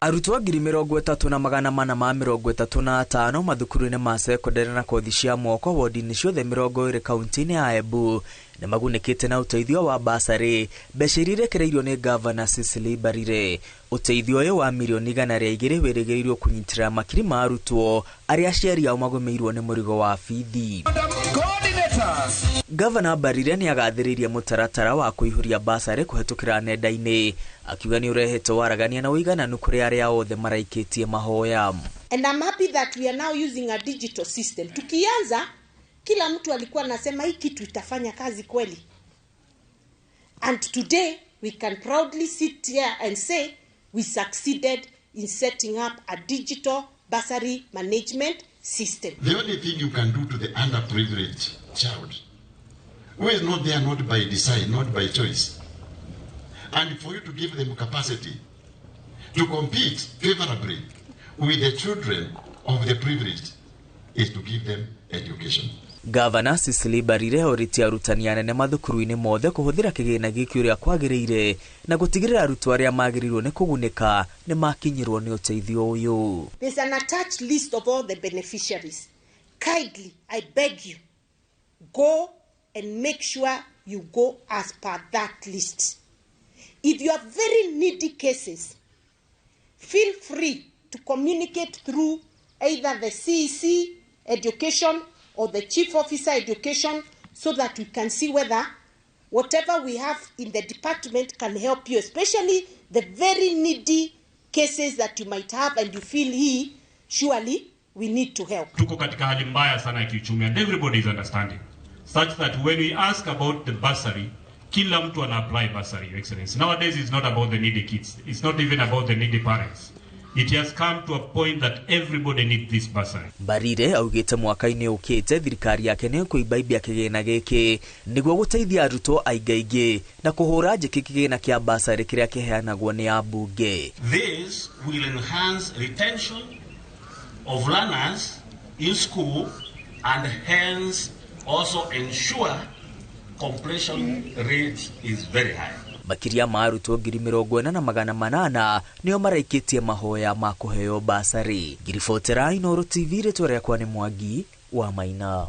Arutwo 30,435 mathukuru-inĩ ma cekondarĩ na kothi cia moko wodi-inĩ ciothe 20 kaunti-inĩ ya Embu nĩ magunĩkĩte na ũteithio wa basarĩ, mbeca iria irekereirio nĩ Gavana Cecily Mbarire. Ũteithio ũyũ wa mirioni 102 wĩrĩgĩrĩirwo kũnyitĩrĩra makiri ma arutwo arĩa aciari ao magũmĩirwo nĩ mũrigo wa bithi. Gavana Mbarire nĩ agathĩrĩirie mũtaratara wa kũihũria basarĩ kũhetũkĩra nenda-inĩ, akiuga nĩ ũrehete waragania na ũigananu kũrĩ arĩa othe maraikĩtie mahoya. And I'm happy that we are now using a digital system. Tukianza, kila mtu alikuwa anasema, "Hii kitu itafanya kazi kweli?" And today we can proudly sit here and say we succeeded in setting up a digital bursary management system. The only thing you can do to the underprivileged child, who is not there not by design, not by choice, and for you to give them capacity to compete favorably with the children of the privileged, is to give them education. Gavana Cecily Mbarire orĩtie arutani anene mathukuru-inĩ mothe kũhũthĩra kĩgĩna gĩkĩ ũrĩa kwagĩrĩire na gũtigĩrĩra arutwo arĩa magĩrĩirwo nĩ kũgunĩka nĩ makinyĩrwo nĩ ũteithio ũyũ. There's an attached list of all the beneficiaries. Kindly, I beg you, go and make sure you go as per that list. If you have very needy cases, feel free to communicate through either the CEC education or the chief officer education so that we can see whether whatever we have in the department can help you, especially the very needy cases that you might have and you feel he surely we need to help. Tuko katika hali mbaya sana ya kiuchumi and everybody is understanding, such that when we ask about the bursary, kila mtu ana apply bursary, Your Excellency. Nowadays it's not about the needy kids. It's not even about the needy parents. It has come to a point that everybody needs this bursary. Mbarire augĩte mwaka-inĩ ũkĩte thirikari yake nĩ ĩkũimbaibia kĩgĩna gĩkĩ nĩguo gũteithia arutwo aingaingĩ na kũhũra njĩkĩ kĩgĩna kĩa basarĩ kĩrĩa kĩheanagwo nĩ ambunge. This will enhance retention of learners in school and hence also ensure completion rate is very high. Makĩria ma arutwo 40,800 nĩo maraikĩtie mahoya ma kũheo basarĩ. Ngiribotera Inooro TV, rĩtwa rĩakwa nĩ Mwangi wa Maina.